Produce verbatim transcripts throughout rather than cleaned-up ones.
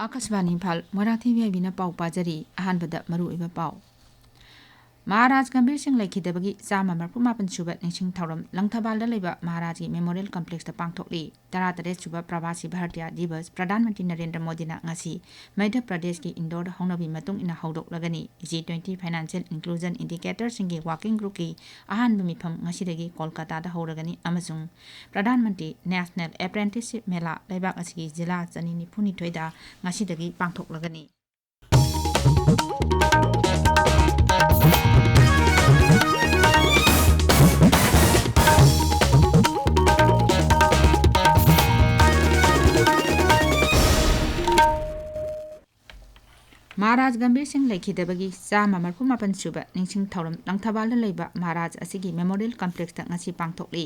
ꯑꯥꯀꯥꯁꯕꯥꯅꯤ Imphal, Moirangthem V ꯑꯥꯏ ꯕꯤꯅ ꯄꯥꯎ ꯄꯥꯖꯔꯤ꯫ ꯑꯍꯥꯟꯕꯗ ꯃꯔꯨꯑꯣꯏꯕ ꯄꯥꯎ꯫ ꯃꯍꯥꯔꯥꯖ ꯒꯝꯚꯤꯔ ꯁꯤꯡ ꯂꯩꯈꯤꯗꯕꯒꯤ ꯆꯥꯝꯃ ꯃꯔꯤꯐꯨ ꯃꯥꯄꯟ ꯁꯨꯕ ꯅꯤꯡꯁꯤꯡ ꯊꯧꯔꯝ꯫ ꯂꯪꯊꯕꯥꯜꯗ ꯂꯩꯕ ꯃꯍꯥꯔꯥꯖꯒꯤ ꯃꯦꯃꯣꯔꯤꯌꯦꯜ ꯀꯝꯄ꯭ꯂꯦꯛꯁꯇ ꯄꯥꯡꯊꯣꯛꯂꯤ꯫ ꯇꯔꯥꯇꯔꯦꯠ ꯁꯨꯕ ꯄ꯭ꯔꯕꯥꯁꯤ ꯚꯥꯔꯇꯤꯌꯥ ꯗꯤꯕꯁ ꯄ꯭ꯔꯙꯥꯟ ꯃꯟꯇ꯭ꯔꯤ ꯅꯔꯦꯟꯗ꯭ꯔ ꯃꯣꯗꯤꯅ ꯉꯁꯤ ꯃꯙ꯭ꯌ ꯄ꯭ꯔꯗꯦꯁꯀꯤ ꯏꯟꯗꯣꯔꯗ ꯍꯧꯅꯕꯤ ꯃꯇꯨꯡ ꯏꯟꯅ ꯍꯧꯗꯣꯛꯂꯒꯅꯤ꯫ ꯖꯤ ꯇ꯭ꯋꯦꯟꯇꯤ ꯐꯥꯏꯅꯥꯟꯁꯤꯌꯦꯜ ꯏꯟꯀ꯭ꯂꯨꯖꯟ ꯏꯟꯗꯤꯀꯦꯇꯔꯁꯤꯡꯒꯤ ꯋꯥꯔꯀꯤꯡ ꯒ꯭ꯔꯨꯞꯀꯤ ꯑꯍꯥꯟꯕ ꯃꯤꯐꯝ ꯉꯁꯤꯗꯒꯤ ꯀꯣꯜꯀꯥꯇꯥꯗ ꯍꯧꯔꯒꯅꯤ ꯑꯃꯁꯨꯡ ꯄ꯭ꯔꯙꯥꯟ ꯃꯟꯇ꯭ꯔꯤ ꯅꯦꯁꯅꯦꯜ ꯑꯦꯄ꯭ꯔꯦꯟꯇꯤꯁꯁꯤꯞ ꯃꯦꯂꯥ ꯂꯩꯕꯥꯛ ꯑꯁꯤꯒꯤ ꯖꯤꯂꯥ ꯆꯅꯤ ꯅꯤꯐꯨ ꯅꯤꯊꯣꯏꯗ ꯉꯁꯤꯗꯒꯤ ꯄꯥꯡꯊꯣꯛꯂꯒꯅꯤ꯫ ꯃꯍꯥꯔꯥꯖ ꯒꯝꯚꯤꯔ ꯁꯤꯡ ꯂꯩꯈꯤꯗꯕꯒꯤ ꯆꯥꯝꯃ ꯃꯔꯤꯐꯨ ꯃꯥꯄꯟ ꯁꯨꯕ ꯅꯤꯡꯁꯤꯡ ꯊꯧꯔꯝ ꯂꯪꯊꯕꯥꯜꯗ ꯂꯩꯕ ꯃꯍꯥꯔꯥꯖ ꯑꯁꯤꯒꯤ ꯃꯦꯃꯣꯔꯤꯌꯦꯜ ꯀꯝꯄ꯭ꯂꯦꯛꯁꯇ ꯉꯁꯤ ꯄꯥꯡꯊꯣꯛꯂꯤ꯫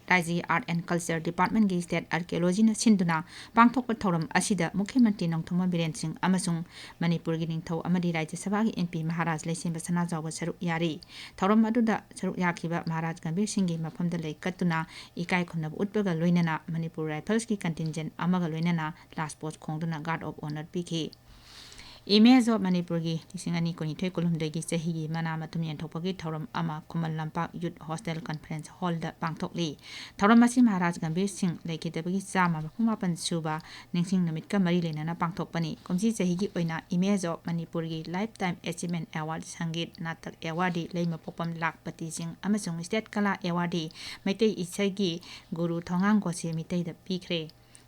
ꯔꯥꯏꯖ꯭ꯌꯒꯤ ꯑꯥꯔꯠ ꯑꯦꯟ ꯀꯜꯆꯔ ꯗꯤꯄꯥꯔꯠꯃꯦꯟꯒꯤ ꯁ꯭ꯇꯦꯠ ꯑꯥꯔꯀꯤꯑꯣꯂꯣꯖꯤꯅ ꯁꯤꯟꯗꯨꯅ ꯄꯥꯡꯊꯣꯛꯄ ꯊꯧꯔꯝ ꯑꯁꯤꯗ ꯃꯨꯈ꯭ꯌ ꯃꯟꯇ꯭ꯔꯤ ꯅꯣꯡꯊꯣꯝꯕꯝ ꯕꯤꯔꯦꯟ ꯁꯤꯡ ꯑꯃꯁꯨꯡ ꯃꯅꯤꯄꯨꯔꯒꯤ ꯅꯤꯡꯊꯧ ꯑꯃꯗꯤ ꯔꯥꯏꯖ꯭ꯌ ꯁꯚꯥꯒꯤ ꯑꯦꯝ ꯄꯤ ꯃꯍꯥꯔꯥꯖ ꯂꯩꯁꯦꯝꯕ ꯁꯅꯥꯖꯥꯎꯕ ꯁꯔꯨꯛ ꯌꯥꯔꯤ꯫ ꯊꯧꯔꯝ ꯑꯗꯨꯗ ꯁꯔꯨꯛ ꯌꯥꯈꯤꯕ ꯃꯍꯥꯔꯥꯖ ꯒꯝꯚꯤꯔ ꯁꯤꯡꯒꯤ ꯃꯐꯝꯗ ꯂꯩ ꯀꯠꯇꯨꯅ ꯏꯀꯥꯏ ꯈꯨꯝꯅꯕ ꯎꯠꯄꯒ ꯂꯣꯏꯅꯅ ꯃꯅꯤꯄꯨꯔ ꯔꯥꯏꯐꯜꯁꯀꯤ ꯀꯟꯇꯤꯟꯖꯦꯟ ꯑꯃꯒ ꯂꯣꯏꯅꯅ ꯂꯥꯁ ꯄꯣꯁ ꯈꯣꯡꯗꯨꯅ ꯒꯥꯔꯗ ꯑꯣꯐ ꯑꯣꯅꯔ ꯄꯤꯈꯤ꯫ ꯏꯃꯦꯖ ꯑꯣꯐ ꯃꯅꯤꯄꯨꯔꯒꯤ ꯂꯤꯁꯤꯡ ꯑꯅꯤ ꯀꯨꯟꯅꯤꯊꯣꯏ ꯀꯨꯟꯍꯨꯝꯗꯣꯏꯒꯤ ꯆꯍꯤꯒꯤ ꯃꯅꯥ ꯃꯊꯨꯝ ꯌꯦꯟꯊꯣꯛꯄꯒꯤ ꯊꯧꯔꯝ ꯑꯃ ꯈꯨꯃꯟ ꯂꯝꯄꯥꯛ ꯌꯨꯠ ꯍꯣꯁꯇꯦꯜ ꯀꯟꯐꯔꯦꯟꯁ ꯍꯣꯜꯗ ꯄꯥꯡꯊꯣꯛꯂꯤ꯫ ꯊꯧꯔꯝ ꯑꯁꯤ ꯃꯍꯥꯔꯥꯖ ꯒꯝꯚꯤꯔ ꯁꯤꯡ ꯂꯩꯈꯤꯗꯕꯒꯤ ꯆꯥꯝꯃ ꯃꯔꯤꯐꯨ ꯃꯥꯄꯟ ꯁꯨꯕ ꯅꯤꯡꯁꯤꯡ ꯅꯨꯃꯤꯠꯀ ꯃꯔꯤ ꯂꯩꯅꯅ ꯄꯥꯡꯊꯣꯛꯄꯅꯤ꯫ ꯀꯨꯝꯁꯤ ꯆꯍꯤꯒꯤ ꯑꯣꯏꯅ ꯏꯃꯦꯖ ꯑꯣꯐ ꯃꯅꯤꯄꯨꯔꯒꯤ life time ꯑꯦꯆꯤꯚꯃꯦꯟ award, Sangeet Natak ꯑꯦꯋꯥꯔꯗꯤ ꯂꯩꯃꯄꯣꯛꯄꯝ ꯂꯥꯈꯄꯇꯤ ꯁꯤꯡ ꯑꯃꯁꯨꯡ ꯁ꯭ꯇꯦꯠ ꯀꯂꯥ ꯑꯦꯋꯥꯔꯗꯤ ꯃꯩꯇꯩ ꯏꯁꯩꯒꯤ ꯒꯨꯔꯨ ꯊꯣꯉꯥꯝ ꯒꯣꯁꯦ ꯃꯤꯇꯩꯗ ꯄꯤꯈ꯭ꯔꯦ꯫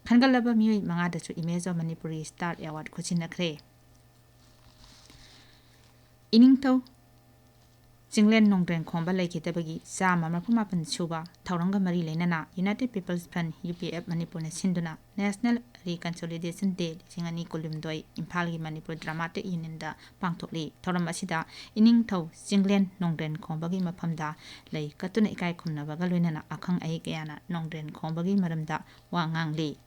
ꯈꯟꯒꯠꯂꯕ ꯃꯤꯑꯣꯏ ꯃꯉꯥꯗꯁꯨ ꯏꯃꯦꯖ ꯑꯣꯐ ꯃꯅꯤꯄꯨꯔꯒꯤ ꯁ꯭ꯇꯥꯔ ꯑꯦꯋꯥꯔꯗ ꯈꯨꯠꯁꯤꯟꯅꯈ꯭ꯔꯦ꯫ ꯏꯅꯤꯡꯊꯧ ꯆꯤꯡꯂꯦꯟ ꯅꯣꯡꯗ꯭ꯔꯦꯟ ꯈꯣꯝꯕ ꯂꯩꯈꯤꯗꯕꯒꯤ ꯆꯥꯝꯃ ꯃꯔꯤꯐꯨ ꯃꯥꯄꯟ ꯁꯨꯕ ꯊꯧꯔꯝꯒ ꯃꯔꯤ ꯂꯩꯅꯅ United People's Front, U P F, ꯃꯅꯤꯄꯨꯔꯅ ꯁꯤꯟꯗꯨꯅ National Reconciliation Day ꯂꯤꯁꯤꯡ ꯑꯅꯤ ꯀꯨꯟꯍꯨꯝꯗꯣꯏ ꯏꯝꯐꯥꯜꯒꯤ ꯃꯅꯤꯄꯨꯔ ꯗ꯭ꯔꯃꯥꯇꯤꯛ ꯌꯨꯅꯤꯌꯟꯗ ꯄꯥꯡꯊꯣꯛꯂꯤ꯫ ꯊꯧꯔꯝ ꯑꯁꯤꯗ ꯏꯅꯤꯡꯊꯧ ꯆꯤꯡꯂꯦꯟ ꯅꯣꯡꯗ꯭ꯔꯦꯟ ꯈꯣꯝꯕꯒꯤ ꯃꯐꯝꯗ ꯂꯩ ꯀꯠꯇꯨꯅ ꯏꯀꯥꯏ ꯈꯨꯝꯅꯕꯒ ꯂꯣꯏꯅꯅ ꯑꯈꯪ ꯑꯍꯩ ꯀꯌꯥꯅ ꯅꯣꯡꯗ꯭ꯔꯦꯟ ꯈꯣꯝꯕꯒꯤ ꯃꯔꯝꯗ ꯋꯥ ꯉꯥꯡꯂꯤ꯫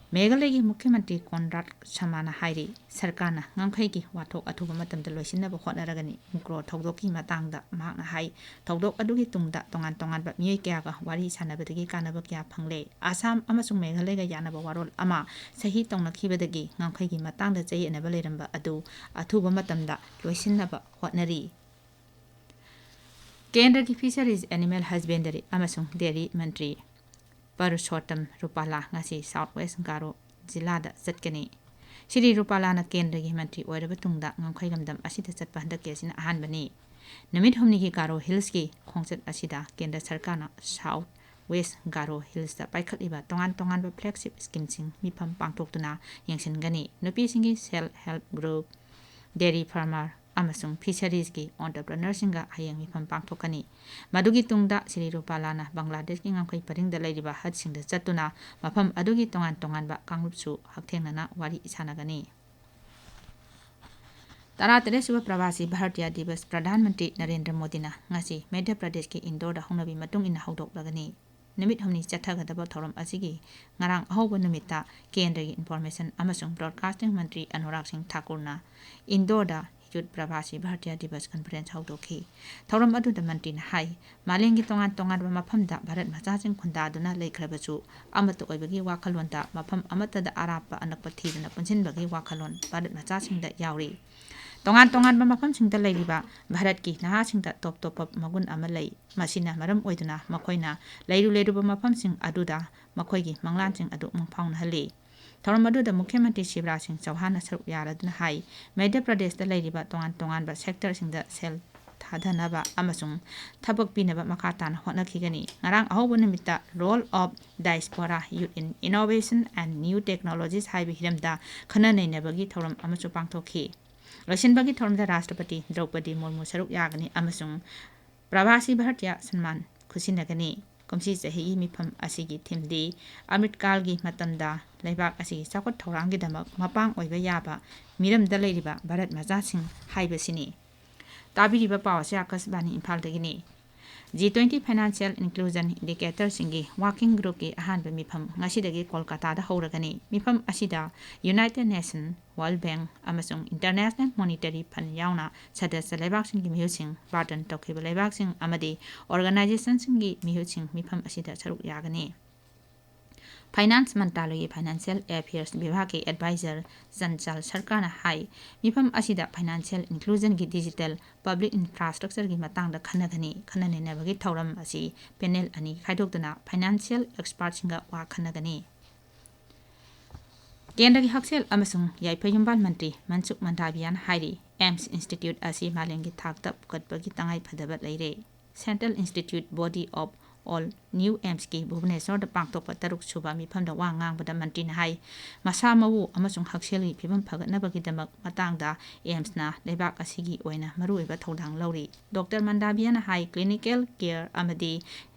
ꯃꯦꯘꯥꯂꯌꯒꯤ ꯃꯨꯈ꯭ꯌ ꯃꯟꯇ꯭ꯔꯤ ꯀꯣꯟꯔꯥꯗ ꯁꯥꯃꯥꯅ ꯍꯥꯏꯔꯤ, ꯁꯔꯀꯥꯔꯅ ꯉꯝꯈꯩꯒꯤ ꯋꯥꯊꯣꯛ ꯑꯊꯨꯕ ꯃꯇꯝꯗ ꯂꯣꯏꯁꯤꯟꯅꯕ ꯍꯣꯠꯅꯔꯒꯅꯤ꯫ ꯃꯨꯀ꯭ꯔꯣ ꯊꯧꯗꯣꯛꯀꯤ ꯃꯇꯥꯡꯗ ꯃꯍꯥꯛꯅ ꯍꯥꯏ, ꯊꯧꯗꯣꯛ ꯑꯗꯨꯒꯤ ꯇꯨꯡꯗ ꯇꯣꯉꯥꯟ ꯇꯣꯉꯥꯟꯕ ꯃꯤꯑꯣꯏ ꯀꯌꯥꯒ ꯋꯥꯔꯤ ꯁꯥꯟꯅꯕꯗꯒꯤ ꯀꯥꯟꯅꯕ ꯀꯌꯥ ꯐꯪꯂꯦ꯫ ꯑꯁꯥꯝ ꯑꯃꯁꯨꯡ ꯃꯦꯘꯥꯂꯌꯒ ꯌꯥꯅꯕ ꯋꯥꯔꯣꯜ ꯑꯃ ꯁꯍꯤ ꯇꯧꯅꯈꯤꯕꯗꯒꯤ ꯉꯝꯈꯩꯒꯤ ꯃꯇꯥꯡꯗ ꯆꯌꯦꯠꯅꯕ ꯂꯩꯔꯝꯕ ꯑꯗꯨ ꯑꯊꯨꯕ ꯃꯇꯝꯗ ꯂꯣꯏꯁꯤꯟꯅꯕ ꯍꯣꯠꯅꯔꯤ꯫ ꯀꯦꯟꯗ꯭ꯔꯒꯤ Fisheries, Animal Husbandry ꯑꯃꯁꯨꯡ Dairy ꯃꯟꯇ꯭ꯔꯤ ꯄꯔꯁꯣꯠꯇꯝ ꯔꯨꯄꯥꯂꯥ ꯉꯁꯤ South West ꯒꯥꯔꯣ ꯖꯤꯂꯥꯗ ꯆꯠꯀꯅꯤ꯫ ꯁ꯭ꯔꯤ ꯔꯨꯄꯥꯂꯥꯅ ꯀꯦꯟꯗ꯭ꯔꯒꯤ ꯃꯟꯇ꯭ꯔꯤ ꯑꯣꯏꯔꯕ ꯇꯨꯡꯗ ꯉꯝꯈꯩ ꯂꯝꯗꯝ ꯑꯁꯤꯗ ꯆꯠꯄ ꯍꯟꯗꯛꯀꯤ ꯑꯁꯤꯅ ꯑꯍꯥꯟꯕꯅꯤ꯫ ꯅꯨꯃꯤꯠ ꯍꯨꯝꯅꯤꯒꯤ ꯒꯥꯔꯣ ꯍꯤꯜꯁꯀꯤ ꯈꯣꯡꯆꯠ ꯑꯁꯤꯗ ꯀꯦꯟꯗ꯭ꯔ ꯁꯔꯀꯥꯔꯅ South West ꯒꯥꯔꯣ ꯍꯤꯜꯁꯇ ꯄꯥꯏꯈꯠꯂꯤꯕ ꯇꯣꯉꯥꯟ ꯇꯣꯉꯥꯟꯕ flagship schemeꯁꯤꯡ ꯃꯤꯐꯝ ꯄꯥꯡꯊꯣꯛꯇꯨꯅ ꯌꯦꯡꯁꯤꯟꯒꯅꯤ꯫ ꯅꯨꯄꯤꯁꯤꯡꯒꯤ Self Help Group, Dairy Farmer ꯑꯃꯁꯨꯡ Fisheriesꯀꯤ entrepreneurꯁꯤꯡꯒ ꯍꯌꯦꯡ ꯃꯤꯐꯝ ꯄꯥꯡꯊꯣꯛꯀꯅꯤ꯫ ꯃꯗꯨꯒꯤ ꯇꯨꯡꯗ ꯁ꯭ꯔꯤ ꯔꯨꯄꯥꯂꯥꯅ ꯕꯪꯒ꯭ꯂꯥꯗꯦꯁꯀꯤ ꯉꯝꯈꯩ ꯄꯔꯤꯡꯗ ꯂꯩꯔꯤꯕ hutꯁꯤꯡꯗ ꯆꯠꯇꯨꯅ ꯃꯐꯝ ꯑꯗꯨꯒꯤ ꯇꯣꯉꯥꯟ ꯇꯣꯉꯥꯟꯕ ꯀꯥꯡꯂꯨꯞꯁꯨ ꯍꯛꯊꯦꯡꯅꯅ ꯋꯥꯔꯤ ꯁꯥꯟꯅꯒꯅꯤ꯫ ꯇꯔꯥꯇꯔꯦꯠ ꯁꯨꯕ ꯄ꯭ꯔꯕꯥꯁꯤ ꯚꯥꯔꯇꯤꯌꯥ ꯗꯤꯕꯁ ꯄ꯭ꯔꯙꯥꯟ ꯃꯟꯇ꯭ꯔꯤ ꯅꯔꯦꯟꯗ꯭ꯔ ꯃꯣꯗꯤꯅ ꯉꯁꯤ ꯃꯙ꯭ꯌ ꯄ꯭ꯔꯗꯦꯁꯀꯤ ꯏꯟꯗꯣꯔꯗ ꯍꯧꯅꯕꯤ ꯃꯇꯨꯡ ꯏꯟꯅ ꯍꯧꯗꯣꯛꯂꯒꯅꯤ꯫ ꯅꯨꯃꯤꯠ ꯍꯨꯝꯅꯤ ꯆꯠꯊꯒꯗꯕ ꯊꯧꯔꯝ ꯑꯁꯤꯒꯤ ꯉꯔꯥꯡ ꯑꯍꯧꯕ ꯅꯨꯃꯤꯠꯇ ꯀꯦꯟꯗ꯭ꯔꯒꯤ Information ꯑꯃꯁꯨꯡ Broadcasting ꯃꯟꯇ꯭ꯔꯤ ꯑꯅꯨꯔꯥꯒ ꯁꯤꯡ ꯊꯥꯀꯨꯔꯅ ꯏꯟꯗꯣꯔꯗ ꯌꯨꯠ ꯄ꯭ꯔꯕꯥꯁꯤ ꯚꯥꯔꯇꯤꯌꯥ ꯗꯤꯕꯁ ꯀꯟꯐꯔꯦꯟꯁ ꯍꯧꯗꯣꯛꯈꯤ꯫ ꯊꯧꯔꯝ ꯑꯗꯨꯗ ꯃꯟꯇ꯭ꯔꯤꯅ ꯍꯥꯏ, ꯃꯥꯂꯦꯝꯒꯤ ꯇꯣꯉꯥꯟ ꯇꯣꯉꯥꯟꯕ ꯃꯐꯝꯗ ꯚꯥꯔꯠ ꯃꯆꯥꯁꯤꯡ ꯈꯨꯟꯗꯥꯗꯨꯅ ꯂꯩꯈ꯭ꯔꯕꯁꯨ, ꯑꯃꯠꯇ ꯑꯣꯏꯕꯒꯤ ꯋꯥꯈꯜꯂꯣꯟꯗ ꯃꯐꯝ ꯑꯃꯠꯇꯗ ꯑꯔꯥꯞꯄ ꯑꯅꯛꯄ ꯊꯤꯗꯅ ꯄꯨꯟꯁꯤꯟꯕꯒꯤ ꯋꯥꯈꯜꯂꯣꯟ ꯚꯥꯔꯠ ꯃꯆꯥꯁꯤꯡꯗ ꯌꯥꯎꯔꯤ꯫ ꯇꯣꯉꯥꯟ ꯇꯣꯉꯥꯟꯕ ꯃꯐꯝꯁꯤꯡꯗ ꯂꯩꯔꯤꯕ ꯚꯥꯔꯠꯀꯤ ꯅꯍꯥꯁꯤꯡꯗ ꯇꯣꯞ ꯇꯣꯞꯄ ꯃꯒꯨꯟ ꯑꯃ ꯂꯩ꯫ ꯃꯁꯤꯅ ꯃꯔꯝ ꯑꯣꯏꯗꯨꯅ ꯃꯈꯣꯏꯅ ꯂꯩꯔꯨ ꯂꯩꯔꯨꯕ ꯃꯐꯝꯁꯤꯡ ꯑꯗꯨꯗ ꯃꯈꯣꯏꯒꯤ ꯃꯪꯂꯥꯟꯁꯤꯡ ꯑꯗꯨ ꯃꯪꯐꯥꯎꯅꯍꯜꯂꯤ꯫ ꯊꯧꯔꯝ ꯑꯗꯨꯗ ꯃꯨꯈ꯭ꯌ ꯃꯟꯇ꯭ꯔꯤ ꯁꯤꯕꯔꯥꯖ ꯁꯤꯡ ꯆꯧꯍꯥꯟꯅ ꯁꯔꯨꯛ ꯌꯥꯔꯗꯨꯅ ꯍꯥꯏ, ꯃꯙ꯭ꯌ ꯄ꯭ꯔꯗꯦꯁꯇ ꯂꯩꯔꯤꯕ ꯇꯣꯉꯥꯟ ꯇꯣꯉꯥꯟꯕ sectorꯁꯤꯡꯗ ꯁꯦꯜ ꯊꯥꯗꯅꯕ ꯑꯃꯁꯨꯡ ꯊꯕꯛ ꯄꯤꯅꯕ ꯃꯈꯥ ꯇꯥꯅ ꯍꯣꯠꯅꯈꯤꯒꯅꯤ꯫ ꯉꯔꯥꯡ ꯑꯍꯧꯕ ꯅꯨꯃꯤꯠꯇ Role of Diaspora Youth in Innovation and New Technologies ꯍꯥꯏꯕ ꯍꯤꯔꯝꯗ ꯈꯟꯅ ꯅꯩꯅꯕꯒꯤ ꯊꯧꯔꯝ ꯑꯃꯁꯨ ꯄꯥꯡꯊꯣꯛꯈꯤ꯫ ꯂꯣꯏꯁꯤꯟꯕꯒꯤ ꯊꯧꯔꯝꯗ ꯔꯥꯁꯇ꯭ꯔꯄꯇꯤ ꯗ꯭ꯔꯧꯄꯗꯤ ꯃꯨꯔꯃꯨ ꯁꯔꯨꯛ ꯌꯥꯒꯅꯤ ꯑꯃꯁꯨꯡ ꯄ꯭ꯔꯕꯥꯁꯤ ꯚꯥꯔꯇꯤꯌꯥ ꯁꯟꯃꯥꯟ ꯈꯨꯠꯁꯤꯟꯅꯒꯅꯤ꯫ ꯀꯨꯝꯁꯤ ꯆꯍꯤꯒꯤ ꯃꯤꯐꯝ ꯑꯁꯤꯒꯤ themeꯗꯤ ꯑꯃ꯭ꯔꯤꯠꯀꯥꯜꯒꯤ ꯃꯇꯝꯗ ꯂꯩꯕꯥꯛ ꯑꯁꯤꯒꯤ ꯆꯥꯎꯈꯠ ꯊꯧꯔꯥꯡꯒꯤꯗꯃꯛ ꯃꯄꯥꯡ ꯑꯣꯏꯕ ꯌꯥꯕ ꯃꯤꯔꯝꯗ ꯂꯩꯔꯤꯕ ꯚꯥꯔꯠ ꯃꯆꯥꯁꯤꯡ ꯍꯥꯏꯕꯁꯤꯅꯤ꯫ ꯇꯥꯕꯤꯔꯤꯕ ꯄꯥꯎ ꯑꯁꯤ ꯑꯥꯀꯥꯁꯕꯥꯅꯤ ꯏꯝꯐꯥꯜꯗꯒꯤꯅꯤ꯫ G twenty Financial Inclusion Indicatorꯁꯤꯡꯒꯤ Working Groupꯀꯤ ꯑꯍꯥꯟꯕ ꯃꯤꯐꯝ ꯉꯁꯤꯗꯒꯤ ꯀꯣꯜꯀꯥꯇꯥꯗ ꯍꯧꯔꯒꯅꯤ꯫ ꯃꯤꯐꯝ ꯑꯁꯤꯗ United Nation, World Bank ꯑꯃꯁꯨꯡ International Monetary Fund ꯌꯥꯎꯅ ꯁꯗꯁ꯭ꯌ ꯂꯩꯕꯥꯛꯁꯤꯡꯒꯤ ꯃꯤꯍꯨꯠꯁꯤꯡ, ꯕꯥꯔꯇꯟ ꯇꯧꯈꯤꯕ ꯂꯩꯕꯥꯛꯁꯤꯡ ꯑꯃꯗꯤ organizationꯁꯤꯡꯒꯤ ꯃꯤꯍꯨꯠꯁꯤꯡ ꯃꯤꯐꯝ ꯑꯁꯤꯗ ꯁꯔꯨꯛ ꯌꯥꯒꯅꯤ꯫ Finance ꯃꯟꯇ꯭ꯔꯥꯂꯣꯏꯒꯤ Financial Affairs ꯕꯤꯚꯥꯒꯀꯤ advisor ꯆꯟꯆꯥꯜ ꯁꯔꯀꯥꯔꯅ ꯍꯥꯏ, ꯃꯤꯐꯝ ꯑꯁꯤꯗ financial inclusionꯒꯤ digital public infrastructureꯒꯤ ꯃꯇꯥꯡꯗ ꯈꯟꯅꯒꯅꯤ꯫ ꯈꯟꯅ ꯅꯩꯅꯕꯒꯤ ꯊꯧꯔꯝ ꯑꯁꯤ panel ꯑꯅꯤ ꯈꯥꯏꯗꯣꯛꯇꯨꯅ financial expertꯁꯤꯡꯒ ꯋꯥ ꯈꯟꯅꯒꯅꯤ꯫ ꯀꯦꯟꯗ꯭ꯔꯒꯤ ꯍꯛꯁꯦꯜ ꯑꯃꯁꯨꯡ ꯌꯥꯏꯐ ꯌꯨꯝꯕꯥꯜ ꯃꯟꯇ꯭ꯔꯤ ꯃꯟꯁꯨꯈ ꯃꯟꯗꯥꯚꯤꯌꯥꯅ ꯍꯥꯏꯔꯤ, AIIMS Institute ꯑꯁꯤ ꯃꯥꯂꯦꯝꯒꯤ ꯊꯥꯛꯇ ꯄꯨꯈꯠꯄꯒꯤ ꯇꯉꯥꯏ ꯐꯗꯕ ꯂꯩꯔꯦ꯫ Central Institute Body of All New AIIMSꯀꯤ ꯚꯨꯕꯅꯦꯁ꯭ꯋꯔꯗ ꯄꯥꯡꯊꯣꯛꯄ ꯇꯔꯨꯛ ꯁꯨꯕ ꯃꯤꯐꯝꯗ ꯋꯥ ꯉꯥꯡꯕꯗ ꯃꯟꯇ꯭ꯔꯤꯅ ꯍꯥꯏ, ꯃꯁꯥ ꯃꯎ ꯑꯃꯁꯨꯡ ꯍꯛꯁꯦꯜꯒꯤ ꯐꯤꯕꯝ ꯐꯒꯠꯅꯕꯒꯤꯗꯃꯛ ꯃꯇꯥꯡꯗ AIIMSꯅ ꯂꯩꯕꯥꯛ ꯑꯁꯤꯒꯤ ꯑꯣꯏꯅ ꯃꯔꯨꯑꯣꯏꯕ ꯊꯧꯗꯥꯡ ꯂꯧꯔꯤ꯫ ꯗꯣꯛꯇꯔ ꯃꯟꯗꯥꯚꯤꯌꯥꯅ ꯍꯥꯏ, clinical care ꯑꯃꯗꯤ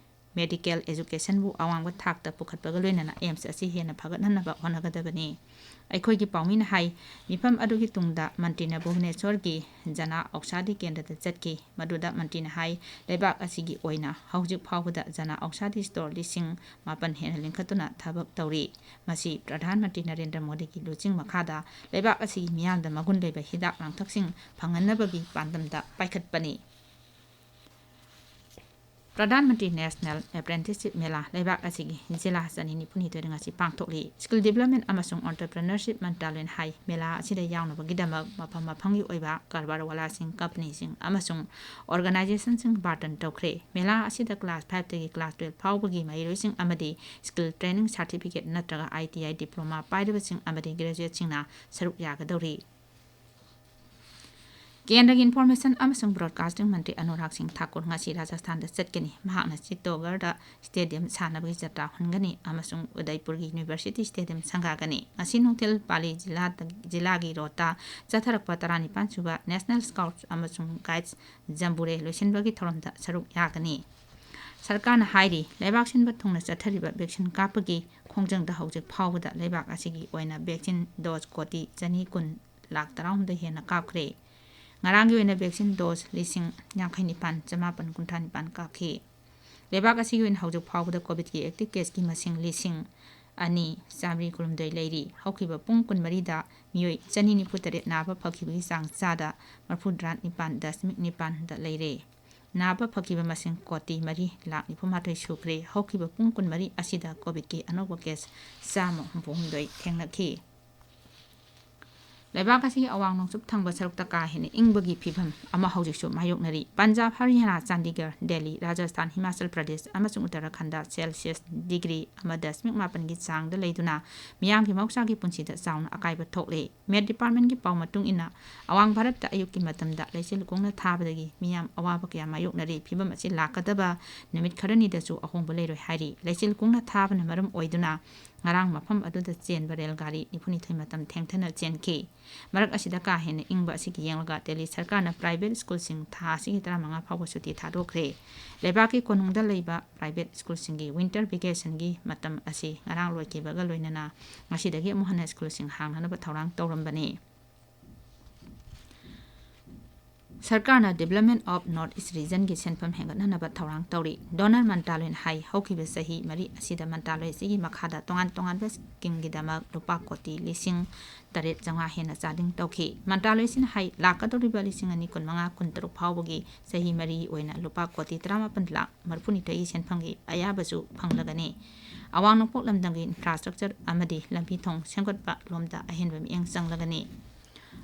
medical educationꯕꯨ ꯑꯋꯥꯡꯕ ꯊꯥꯛꯇ ꯄꯨꯈꯠꯄꯒ ꯂꯣꯏꯅꯅ AIIMS ꯑꯁꯤ ꯍꯦꯟꯅ ꯐꯒꯠꯍꯟꯅꯕ ꯍꯣꯠꯅꯒꯗꯕꯅꯤ꯫ ꯑꯩꯈꯣꯏꯒꯤ ꯄꯥꯎꯃꯤꯅ ꯍꯥꯏ, ꯃꯤꯐꯝ ꯑꯗꯨꯒꯤ ꯇꯨꯡꯗ ꯃꯟꯇ꯭ꯔꯤꯅ ꯚꯨꯕꯅꯦꯁ꯭ꯋꯔꯒꯤ ꯖꯅ ꯑꯧꯁꯥꯙꯤ ꯀꯦꯟꯗ꯭ꯔꯗ ꯆꯠꯈꯤ꯫ ꯃꯗꯨꯗ ꯃꯟꯇ꯭ꯔꯤꯅ ꯍꯥꯏ, ꯂꯩꯕꯥꯛ ꯑꯁꯤꯒꯤ ꯑꯣꯏꯅ ꯍꯧꯖꯤꯛ ꯐꯥꯎꯕꯗ ꯖꯅ ꯑꯧꯁꯥꯙꯤ store ꯂꯤꯁꯤꯡ ꯃꯥꯄꯟ ꯍꯦꯟꯅ ꯂꯤꯡꯈꯠꯇꯨꯅ ꯊꯕꯛ ꯇꯧꯔꯤ꯫ ꯃꯁꯤ ꯄ꯭ꯔꯙꯥꯟ ꯃꯟꯇ꯭ꯔꯤ ꯅꯔꯦꯟꯗ꯭ꯔ ꯃꯣꯗꯤꯒꯤ ꯂꯨꯆꯤꯡ ꯃꯈꯥꯗ ꯂꯩꯕꯥꯛ ꯑꯁꯤꯒꯤ ꯃꯤꯌꯥꯝꯗ ꯃꯒꯨꯟ ꯂꯩꯕ ꯍꯤꯗꯥꯛ ꯂꯥꯡꯊꯛꯁꯤꯡ ꯐꯪꯍꯟꯅꯕꯒꯤ ꯄꯥꯟꯗꯝꯗ ꯄꯥꯏꯈꯠꯄꯅꯤ꯫ ꯄ꯭ꯔꯙꯥꯟ ꯃꯟꯇ꯭ꯔꯤ ꯅꯦꯁꯅꯦꯜ ꯑꯦꯄ꯭ꯔꯦꯟꯇꯤꯁꯁꯤꯞ ꯃꯦꯂꯥ ꯂꯩꯕꯥꯛ ꯑꯁꯤꯒꯤ ꯖꯤꯂꯥ ꯆꯅꯤ ꯅꯤꯐꯨ ꯅꯤꯊꯣꯏꯗ ꯉꯁꯤ ꯄꯥꯡꯊꯣꯛꯂꯤ꯫ Skill Development ꯑꯃꯁꯨꯡ Entrepreneurship ꯃꯟꯇ꯭ꯔꯥꯂꯌꯅ ꯍꯥꯏ, ꯃꯦꯂꯥ ꯑꯁꯤꯗ ꯌꯥꯎꯅꯕꯒꯤꯗꯃꯛ ꯃꯐꯝ ꯃꯐꯝꯒꯤ ꯑꯣꯏꯕ ꯀꯔꯕꯥꯔ ꯋꯥꯂꯥꯁꯤꯡ, ꯀꯝꯄꯅꯤꯁꯤꯡ ꯑꯃꯁꯨꯡ organizationꯁꯤꯡ ꯕꯥꯔꯇꯟ ꯇꯧꯈ꯭ꯔꯦ꯫ ꯃꯦꯂꯥ ꯑꯁꯤꯗ class fiveꯇꯒꯤ class twelve ꯐꯥꯎꯕꯒꯤ ꯃꯍꯩꯔꯣꯏꯁꯤꯡ ꯑꯃꯗꯤ skill training certificate ꯅꯠꯇ꯭ꯔꯒ ITI diploma ꯄꯥꯏꯔꯕꯁꯤꯡ ꯑꯃꯗꯤ graduateꯁꯤꯡꯅ ꯁꯔꯨꯛ ꯌꯥꯒꯗꯧꯔꯤ꯫ ꯀꯦꯟꯗ꯭ꯔꯒꯤ Information ꯑꯃꯁꯨꯡ Broadcasting ꯃꯟꯇ꯭ꯔꯤ ꯑꯅꯨꯔꯥꯒ ꯁꯤꯡ ꯊꯥꯀꯨꯔ ꯉꯁꯤ ꯔꯥꯖꯁꯊꯥꯟꯗ ꯆꯠꯀꯅꯤ꯫ ꯃꯍꯥꯛꯅ ꯆꯤꯠꯇꯣꯒꯔꯗ stadium ꯁꯥꯟꯅꯕꯒꯤ ꯖꯇ꯭ꯔꯥ ꯍꯨꯟꯒꯅꯤ ꯑꯃꯁꯨꯡ ꯎꯗꯩꯄꯨꯔꯒꯤ University Stadium ꯁꯪꯒꯥꯒꯅꯤ꯫ ꯉꯁꯤ ꯅꯨꯡꯊꯤꯜ ꯄꯥꯂꯤ ꯖꯤꯂꯥꯗ, ꯖꯤꯂꯥꯒꯤ ꯔꯣꯗꯇ ꯆꯠꯊꯔꯛꯄ ꯇꯔꯥꯅꯤꯄꯥꯟ ꯁꯨꯕ National Scouts ꯑꯃꯁꯨꯡ Guides Jamboree ꯂꯣꯏꯁꯤꯟꯕꯒꯤ ꯊꯧꯔꯝꯗ ꯁꯔꯨꯛ ꯌꯥꯒꯅꯤ꯫ ꯁꯔꯀꯥꯔꯅ ꯍꯥꯏꯔꯤ, ꯂꯩꯕꯥꯛ ꯁꯤꯟꯕ ꯊꯨꯡꯅ ꯆꯠꯊꯔꯤꯕ vaccine ꯀꯥꯞꯄꯒꯤ ꯈꯣꯡꯖꯪꯗ ꯍꯧꯖꯤꯛ ꯐꯥꯎꯕꯗ ꯂꯩꯕꯥꯛ ꯑꯁꯤꯒꯤ ꯑꯣꯏꯅ vaccine dose ꯀꯣꯇꯤ ꯆꯅꯤ ꯀꯨꯟ ꯂꯥꯈ ꯇꯔꯥꯍꯨꯝꯗꯣꯏ ꯍꯦꯟꯅ ꯀꯥꯞꯈ꯭ꯔꯦ꯫ ꯉꯔꯥꯡꯒꯤ ꯑꯣꯏꯅ vaccine dose ꯂꯤꯁꯤꯡ ꯌꯥꯡꯈꯩ ꯅꯤꯄꯥꯟ ꯆꯃꯥꯄꯟ ꯀꯨꯟꯊ꯭ꯔꯥ ꯅꯤꯄꯥꯟ ꯀꯥꯞꯈꯤ꯫ ꯂꯩꯕꯥꯛ ꯑꯁꯤꯒꯤ ꯑꯣꯏꯅ ꯍꯧꯖꯤꯛ ꯐꯥꯎꯕꯗ COVID-ꯀꯤ active caseꯀꯤ ꯃꯁꯤꯡ ꯂꯤꯁꯤꯡ ꯑꯅꯤ ꯆꯥꯃꯔꯤ ꯀꯨꯟꯍꯨꯝꯗꯣꯏ ꯂꯩꯔꯤ꯫ ꯍꯧꯈꯤꯕ ꯄꯨꯡ ꯀꯨꯟꯃꯔꯤꯗ ꯃꯤꯑꯣꯏ ꯆꯅꯤ ꯅꯤꯐꯨ ꯇꯔꯦꯠ ꯅꯥꯕ ꯐꯈꯤꯕꯒꯤ ꯆꯥꯡ ꯆꯥꯗ ꯃꯔꯤꯐꯨꯇꯔꯥ ꯅꯤꯄꯥꯟ ꯗꯁꯃꯤꯛ ꯅꯤꯄꯥꯟꯗ ꯂꯩꯔꯦ꯫ ꯅꯥꯕ ꯐꯈꯤꯕ ꯃꯁꯤꯡ ꯀꯣꯇꯤ ꯃꯔꯤ ꯂꯥꯈ ꯅꯤꯐꯨ ꯃꯥꯊꯣꯏ ꯁꯨꯈ꯭ꯔꯦ꯫ ꯍꯧꯈꯤꯕ ꯄꯨꯡ ꯀꯨꯟꯃꯔꯤ ꯑꯁꯤꯗ COVID-ꯀꯤ ꯑꯅꯧꯕ case ꯆꯥꯝꯃ ꯍꯨꯝꯐꯨ ꯍꯨꯝꯗꯣꯏ ꯊꯦꯡꯅꯈꯤ꯫ ꯂꯩꯕꯥꯛ ꯑꯁꯤꯒꯤ ꯑꯋꯥꯡ ꯅꯣꯡꯆꯨꯞ ꯊꯪꯕ ꯁꯔꯨꯛꯇ ꯀꯥ ꯍꯦꯟꯅ ꯏꯪꯕꯒꯤ ꯐꯤꯚꯝ ꯑꯃ ꯍꯧꯖꯤꯛꯁꯨ ꯃꯥꯌꯣꯛꯅꯔꯤ꯫ ꯄꯟꯖꯥꯕ, ꯍꯔꯤꯌꯥꯅꯥ, ꯆꯥꯟꯗꯤꯒꯔ, ꯗꯦꯜꯂꯤ, ꯔꯥꯖꯁꯊꯥꯟ, ꯍꯤꯃꯥꯆꯜ ꯄ꯭ꯔꯗꯦꯁ ꯑꯃꯁꯨꯡ ꯎꯠꯇꯔꯥꯈꯟꯗ Celsius ꯗꯤꯒ꯭ꯔꯤ ꯑꯃ ꯗꯁꯃꯤꯛ ꯃꯥꯄꯟꯒꯤ ꯆꯥꯡꯗ ꯂꯩꯗꯨꯅ ꯃꯤꯌꯥꯝꯒꯤ ꯃꯍꯧꯁꯥꯒꯤ ꯄꯨꯟꯁꯤꯗ ꯆꯥꯎꯅ ꯑꯀꯥꯏꯕ ꯊꯣꯛꯂꯦ꯫ Met Departmentꯀꯤ ꯄꯥꯎ ꯃꯇꯨꯡ ꯏꯟꯅ, ꯑꯋꯥꯡ ꯚꯥꯔꯠꯇ ꯑꯌꯨꯛꯀꯤ ꯃꯇꯝꯗ ꯂꯩꯆꯤꯜ ꯀꯨꯡꯅ ꯊꯥꯕꯗꯒꯤ ꯃꯤꯌꯥꯝ ꯑꯋꯥꯕ ꯀꯌꯥ ꯃꯥꯌꯣꯛꯅꯔꯤ꯫ ꯐꯤꯚꯝ ꯑꯁꯤ ꯂꯥꯛꯀꯗꯕ ꯅꯨꯃꯤꯠ ꯈꯔꯅꯤꯗꯁꯨ ꯑꯍꯣꯡꯕ ꯂꯩꯔꯣꯏ ꯍꯥꯏꯔꯤ꯫ ꯂꯩꯆꯤꯜ ꯀꯨꯡꯅ ꯊꯥꯕꯅ ꯃꯔꯝ ꯑꯣꯏꯗꯨꯅ ꯉꯔꯥꯡ ꯃꯐꯝ ꯑꯗꯨꯗ ꯆꯦꯟꯕ ꯔꯦꯜ ꯒꯥꯔꯤ ꯅꯤꯐꯨꯅꯤꯊꯣꯏ ꯃꯇꯝ ꯊꯦꯡꯊꯅ ꯆꯦꯟꯈꯤ꯫ ꯃꯔꯛ ꯑꯁꯤꯗ ꯀꯥ ꯍꯦꯟꯅ ꯏꯪꯕ ꯑꯁꯤꯒꯤ ꯌꯦꯡꯂꯒ ꯗꯦꯜꯂꯤ ꯁꯔꯀꯥꯔꯅ private schoolꯁꯤꯡ ꯊꯥ ꯑꯁꯤꯒꯤ ꯇꯔꯥꯃꯉꯥ ꯐꯥꯎꯕ ꯁꯨꯇꯤ ꯊꯥꯗꯣꯛꯈ꯭ꯔꯦ꯫ ꯂꯩꯕꯥꯛꯀꯤ ꯀꯣꯅꯨꯡꯗ ꯂꯩꯕ private schoolꯁꯤꯡꯒꯤ winter vacationꯒꯤ ꯃꯇꯝ ꯑꯁꯤ ꯉꯔꯥꯡ ꯂꯣꯏꯈꯤꯕꯒ ꯂꯣꯏꯅꯅ ꯉꯁꯤꯗꯒꯤ ꯑꯃꯨꯛ ꯍꯟꯅ schoolꯁꯤꯡ ꯍꯥꯡꯅꯅꯕ ꯊꯧꯔꯥꯡ ꯇꯧꯔꯝꯕꯅꯤ꯫ ꯁꯔꯀꯥꯔꯅ Development of North East Regionꯒꯤ ꯁꯦꯟꯐꯝ ꯍꯦꯟꯒꯠꯅꯅꯕ ꯊꯧꯔꯥꯡ ꯇꯧꯔꯤ꯫ Donor ꯃꯟꯇ꯭ꯔꯥꯂꯣꯏꯅ ꯍꯥꯏ, ꯍꯧꯈꯤꯕ ꯆꯍꯤ ꯃꯔꯤ ꯑꯁꯤꯗ ꯃꯟꯇ꯭ꯔꯥꯂꯣꯏ ꯑꯁꯤꯒꯤ ꯃꯈꯥꯗ ꯇꯣꯉꯥꯟ ꯇꯣꯉꯥꯟꯕ schemeꯒꯤꯗꯃꯛ ꯂꯨꯄꯥ ꯀꯣꯇꯤ ꯂꯤꯁꯤꯡ ꯇꯔꯦꯠ ꯆꯥꯝꯃꯉꯥ ꯍꯦꯟꯅ ꯆꯥꯗꯤꯡ ꯇꯧꯈꯤ꯫ ꯃꯟꯇ꯭ꯔꯥꯂꯣꯏ ꯑꯁꯤꯅ ꯍꯥꯏ, ꯂꯥꯛꯀꯗꯧꯔꯤꯕ ꯂꯤꯁꯤꯡ ꯑꯅꯤ ꯀꯨꯟꯃꯉꯥ ꯀꯨꯟꯇꯔꯨꯛ ꯐꯥꯎꯕꯒꯤ ꯆꯍꯤ ꯃꯔꯤ ꯑꯣꯏꯅ ꯂꯨꯄꯥ ꯀꯣꯇꯤ ꯇꯔꯥꯃꯥꯄꯟ ꯂꯥꯈ ꯃꯔꯤꯐꯨꯅꯤꯊꯣꯏꯒꯤ ꯁꯦꯟꯐꯝꯒꯤ ꯑꯌꯥꯕꯁꯨ ꯐꯪꯂꯒꯅꯤ꯫ ꯑꯋꯥꯡ ꯅꯣꯡꯄꯣꯛ ꯂꯝꯗꯝꯒꯤ infrastructure ꯑꯃꯗꯤ ꯂꯝꯕꯤ ꯊꯣꯡ ꯁꯦꯝꯒꯠꯄ ꯂꯣꯝꯗ ꯑꯍꯦꯟꯕ ꯃꯤꯠꯌꯦꯡ ꯆꯪꯂꯒꯅꯤ꯫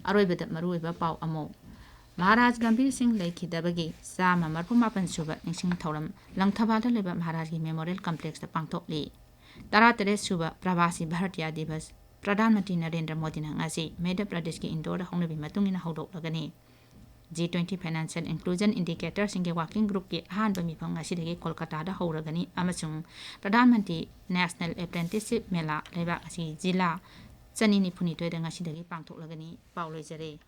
ꯑꯔꯣꯏꯕꯗ ꯃꯔꯨꯑꯣꯏꯕ ꯄꯥꯎ ꯑꯃꯨꯛ꯫ ꯃꯍꯥꯔꯥꯖ ꯒꯝꯚꯤꯔ ꯁꯤꯡ ꯂꯩꯈꯤꯗꯕꯒꯤ ꯆꯥꯝꯃ ꯃꯔꯤꯐꯨ ꯃꯥꯄꯟ ꯁꯨꯕ ꯅꯤꯡꯁꯤꯡ ꯊꯧꯔꯝ ꯂꯪꯊꯕꯥꯜꯗ ꯂꯩꯕ ꯃꯍꯥꯔꯥꯖꯒꯤ Memorial Complexꯇ ꯄꯥꯡꯊꯣꯛꯂꯤ꯫ ꯇꯔꯥꯇꯔꯦꯠ ꯁꯨꯕ ꯄ꯭ꯔꯕꯥꯁꯤ ꯚꯥꯔꯇꯤꯌꯥ ꯗꯤꯕꯁ ꯄ꯭ꯔꯙꯥꯟ ꯃꯟꯇ꯭ꯔꯤ ꯅꯔꯦꯟꯗ꯭ꯔ ꯃꯣꯗꯤꯅ ꯉꯁꯤ ꯃꯙ꯭ꯌ ꯄ꯭ꯔꯗꯦꯁꯀꯤ ꯏꯟꯗꯣꯔꯗ ꯍꯧꯅꯕꯤ ꯃꯇꯨꯡ ꯏꯟꯅ ꯍꯧꯗꯣꯛꯂꯒꯅꯤ꯫ G twenty financial inclusion indicatorꯁꯤꯡꯒꯤ working groupꯀꯤ ꯑꯍꯥꯟꯕ ꯃꯤꯐꯝ ꯉꯁꯤꯗꯒꯤ ꯀꯣꯜꯀꯇꯥꯗ ꯍꯧꯔꯒꯅꯤ ꯑꯃꯁꯨꯡ ꯄ꯭ꯔꯙꯥꯟ ꯃꯟꯇ꯭ꯔꯤ National Apprenticeship ꯃꯦꯂꯥ ꯂꯩꯕꯥꯛ ꯑꯁꯤꯒꯤ ꯖꯤꯂꯥ ꯆꯅꯤ ꯅꯤꯐꯨꯅꯤꯊꯣꯏꯗ ꯉꯁꯤꯗꯒꯤ ꯄꯥꯡꯊꯣꯛꯂꯒꯅꯤ꯫ ꯄꯥꯎ ꯂꯣꯏꯖꯔꯦ꯫